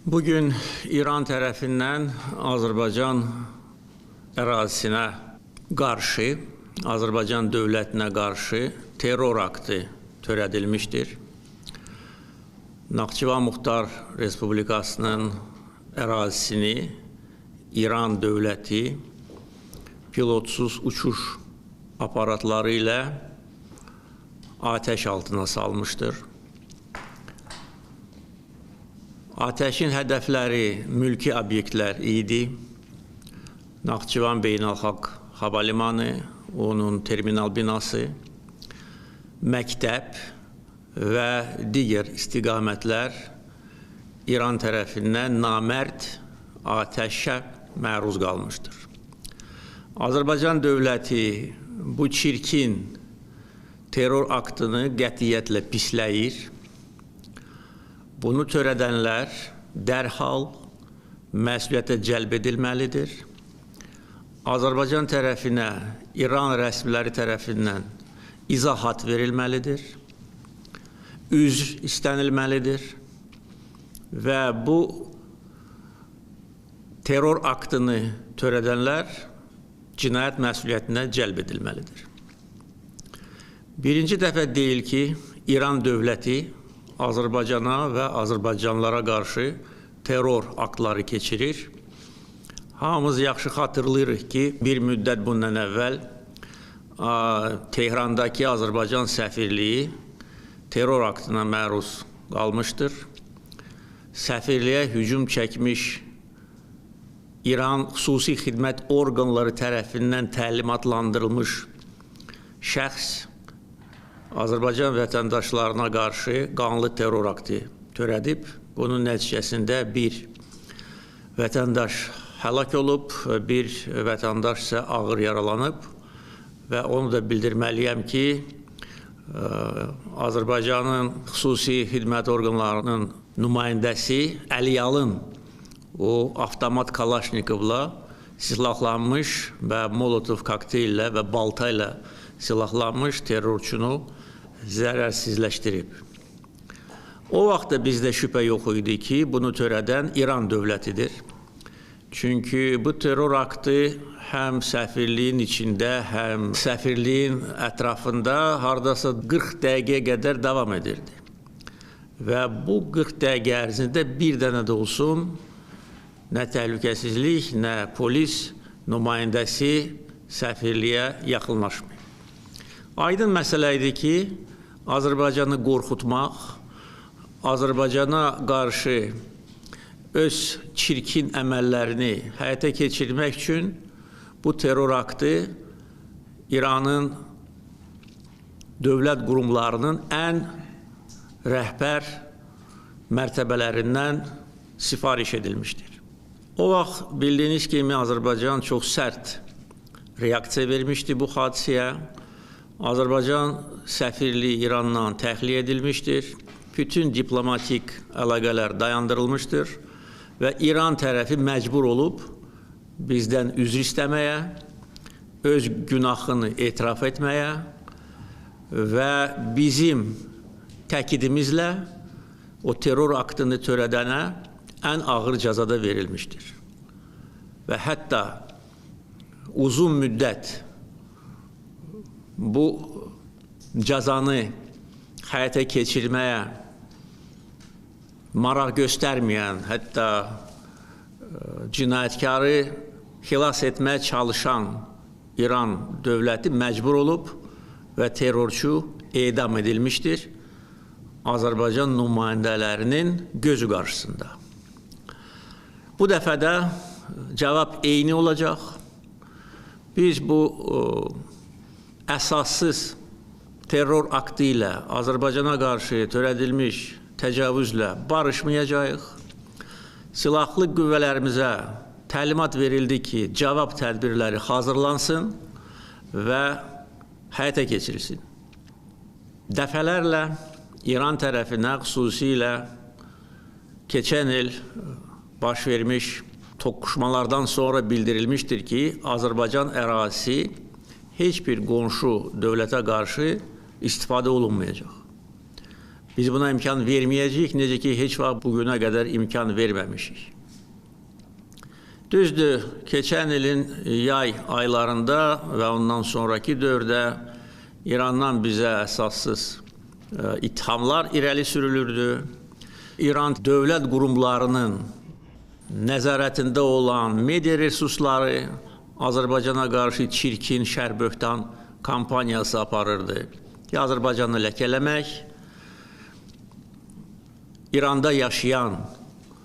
Bugün İran tərəfindən Azərbaycan ərazisinə qarşı, Azərbaycan dövlətinə qarşı terror aktı törədilmişdir. Naxçıvan Muxtar Respublikasının ərazisini İran dövləti pilotsuz uçuş aparatları ilə atəş altına salmışdır. Atəşin hədəfləri mülki obyektlər idi. Naxçıvan Beynəlxalq Hava Limanı, onun terminal binası, məktəb və digər istiqamətlər İran tərəfindən namərd atəşə məruz qalmışdır. Azərbaycan dövləti bu çirkin terror aktını qətiyyətlə pisləyir. Bunu törədənlər dərhal məsuliyyətə cəlb edilməlidir. Azərbaycan tərəfinə İran rəsmiləri tərəfindən izahat verilməlidir, üzr istənilməlidir və bu terror aktını törədənlər cinayət məsuliyyətinə cəlb edilməlidir. Birinci dəfə deyil ki, İran dövləti Azərbaycana və Azərbaycanlılara qarşı terror aktları keçirir. Hamımız yaxşı xatırlayırıq ki, bir müddət bundan əvvəl Tehrandakı Azərbaycan səfirliyi terror aktına məruz qalmışdır. Səfirliyə hücum çəkmiş İran xüsusi xidmət orqanları tərəfindən təlimatlandırılmış şəxs Azərbaycan vətəndaşlarına qarşı qanlı terror aktı törədib. Bunun nəticəsində bir vətəndaş həlak olub, bir vətəndaş isə ağır yaralanıb və onu da bildirməliyəm ki, Azərbaycanın xüsusi xidmət orqanlarının nümayəndəsi Əliyalın o avtomat Kalaşnikovla silahlanmış və Molotov kokteyllə və balta ilə silahlanmış terrorçunu zərərsizləşdirib. O vaxtda bizdə şübhə yox idi ki, bunu törədən İran dövlətidir. Çünki bu terror aktı həm səfirliyin içində, həm səfirliyin ətrafında hardasa 40 dəqiqəyə qədər davam edirdi. Və bu 40 dəqiqə ərzində bir dənə də olsun nə təhlükəsizlik, nə polis nümayəndəsi səfirliyə yaxınlaşmayıb. Aydın məsələ idi ki, Azərbaycanı qorxutmaq, Azərbaycana qarşı öz çirkin əməllərini həyata keçirmək üçün bu terror aktı İranın dövlət qurumlarının ən rəhbər mərtəbələrindən sifariş edilmişdir. O vaxt bildiyiniz kimi Azərbaycan çox sərt reaksiya vermişdi bu hadisəyə. Azərbaycan səfirliyi İrandan təxliyə edilmişdir. Bütün diplomatik əlaqələr dayandırılmışdır və İran tərəfi məcbur olub bizdən üzr istəməyə, öz günahını etiraf etməyə və bizim təkidimizlə o terror aktını törədənə ən ağır cəzada verilmişdir. Və hətta uzun müddət bu cəzanı həyata keçirməyə maraq göstərməyən, hətta cinayətkarı xilas etməyə çalışan İran dövləti məcbur olub və terrorçu edam edilmişdir Azərbaycan nümayəndələrinin gözü qarşısında. Bu dəfə də cavab eyni olacaq. Biz bu əsassız terror aktı ilə Azərbaycana qarşı törədilmiş təcavüzlə barışmayacağıq. Silahlı qüvvələrimizə təlimat verildi ki, cavab tədbirləri hazırlansın və həyata keçirilsin. Dəfələrlə İran tərəfinə, xüsusilə keçən il baş vermiş toqquşmalardan sonra bildirilmişdir ki, Azərbaycan ərazisi heç bir qonşu dövlətə qarşı istifadə olunmayacaq. Biz buna imkan verməyəcəyik, necə ki, heç vaxt bugünə qədər imkan verməmişik. Düzdür, keçən ilin yay aylarında və ondan sonraki dövrdə İrandan bizə əsassız ithamlar irəli sürülürdü. İran dövlət qurumlarının nəzarətində olan media resursları Azərbaycana qarşı çirkin şər-böhtan kampaniyası aparırdı. Ki, Azərbaycanı ləkələmək, İranda yaşayan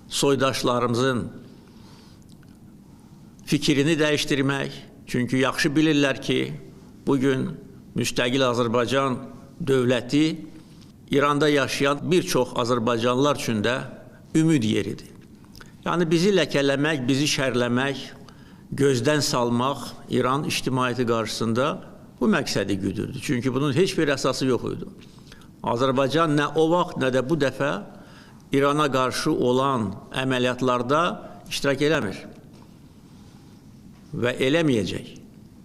soydaşlarımızın fikrini dəyişdirmək. Çünki yaxşı bilirlər ki, bugün müstəqil Azərbaycan dövləti İranda yaşayan bir çox Azərbaycanlılar üçün də ümid yeridir. Yəni bizi ləkələmək, bizi şərləmək, gözdən salmaq İran ictimaiyyəti qarşısında bu məqsədi güdürdü. Çünki bunun heç bir əsası yox idi. Azərbaycan nə o vaxt, nə də bu dəfə İrana qarşı olan əməliyyatlarda iştirak eləmir və eləməyəcək.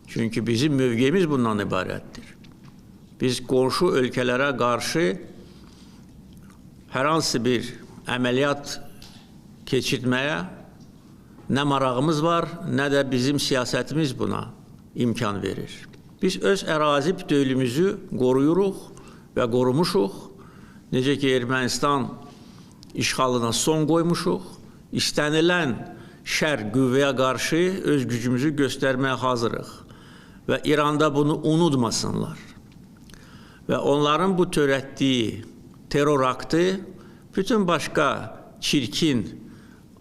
Çünki bizim mövqeyimiz bundan ibarətdir. Biz qonşu ölkələrə qarşı hər hansı bir əməliyyat keçirtməyə nə marağımız var, nə də bizim siyasətimiz buna imkan verir. Biz öz ərazi bütövlüyümüzü qoruyuruq və qorumuşuq. Necə ki, Ermənistan işğalına son qoymuşuq. İstənilən şər qüvvəyə qarşı öz gücümüzü göstərməyə hazırıq. Və İranda bunu unutmasınlar. Və onların bu törətdiyi terror aktı bütün başqa çirkin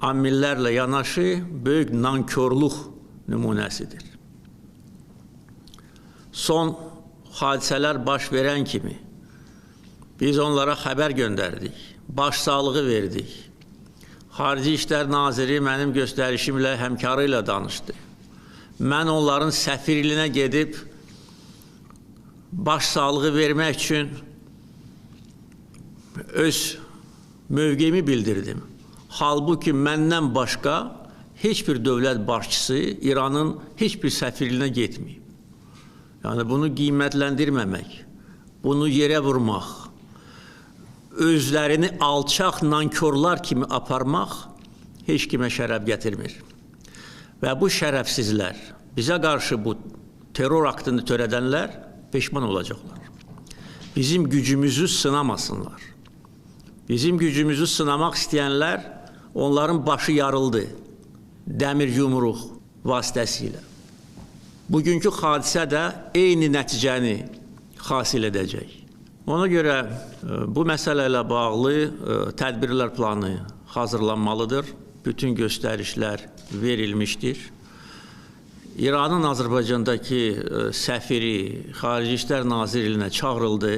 amillərlə yanaşı böyük nankörlük nümunəsidir. Son hadisələr baş verən kimi biz onlara xəbər göndərdik, başsağlığı verdik. Xarici İşlər Naziri mənim göstərişimlə, həmkarı ilə danışdı. Mən onların səfirliyinə gedib başsağlığı vermək üçün öz mövqeyimi bildirdim. Halbuki məndən başqa heç bir dövlət başçısı İranın heç bir səfirliyinə getməyib. Yəni bunu qiymətləndirməmək, bunu yerə vurmaq, özlərini alçaq nankorlar kimi aparmaq heç kimə şərəf gətirmir. Və bu şərəfsizlər, bizə qarşı bu terror aktını törədənlər peşman olacaqlar. Bizim gücümüzü sınamasınlar. Bizim gücümüzü sınamaq istəyənlər, onların başı yarıldı dəmir yumruq vasitəsilə. Bugünkü hadisə də eyni nəticəni hasil edəcək. Ona görə bu məsələ ilə bağlı tədbirlər planı hazırlanmalıdır. Bütün göstərişlər verilmişdir. İranın Azərbaycandakı səfiri Xarici İşlər Nazirliyinə çağırıldı.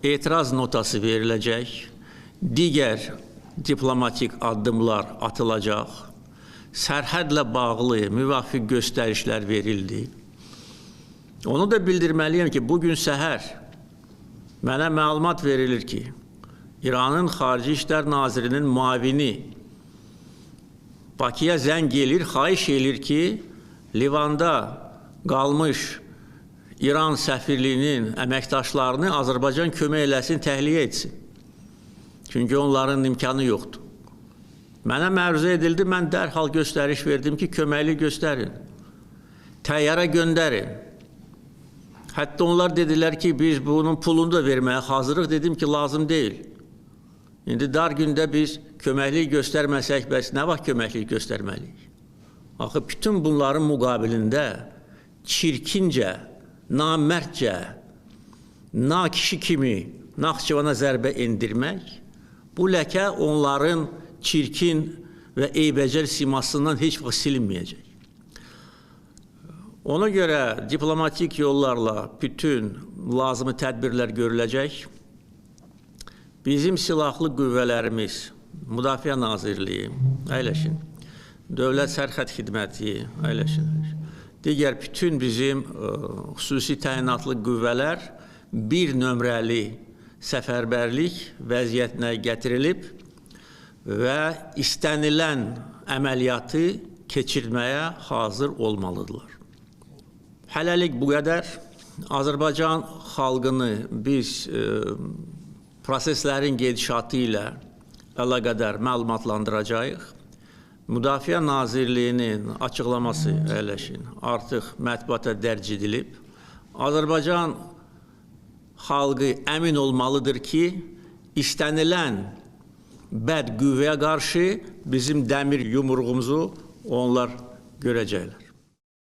Etiraz notası veriləcək. Digər diplomatik addımlar atılacaq. Sərhədlə bağlı müvafiq göstərişlər verildi. Onu da bildirməliyəm ki, bugün səhər mənə məlumat verilir ki, İranın Xarici İşlər Nazirinin müavini Bakıya zəng eləyir, xahiş eləyir ki, Livanda qalmış İran səfirliyinin əməkdaşlarını Azərbaycan kömək eləsin, təxliyə etsin. Çünki onların imkanı yoxdur. Mənə məruzə edildi, mən dərhal göstəriş verdim ki, köməklik göstərin, təyyarə göndərin. Hətta onlar dedilər ki, biz bunun pulunu da verməyə hazırıq. Dedim ki, lazım deyil. İndi dar gündə biz köməklik göstərməsək, bəs nə vaxt köməklik göstərməliyik? Axı, bütün bunların müqabilində çirkincə, namərdcə, nakişi kimi Naxçıvana zərbə endirmək, bu ləkə onların çirkin və eybəcər simasından heç vaxt silinməyəcək. Ona görə diplomatik yollarla bütün lazımi tədbirlər görüləcək. Bizim silahlı qüvvələrimiz, Müdafiə Nazirliyi, əyləşin, Dövlət Sərhəd Xidməti, əyləşin, digər bütün bizim xüsusi təyinatlı qüvvələr bir nömrəli səfərbərlik vəziyyətinə gətirilib və istənilən əməliyyatı keçirməyə hazır olmalıdırlar. Hələlik bu qədər. Azərbaycan xalqını biz Proseslərin gedişatı ilə əlaqədar məlumatlandıracağıq. Müdafiə Nazirliyinin açıqlaması əyləşin, artıq mətbuata dərc edilib. Azərbaycan xalqı əmin olmalıdır ki, istənilən bəd qüvvəyə qarşı bizim dəmir yumruğumuzu onlar görəcəklər.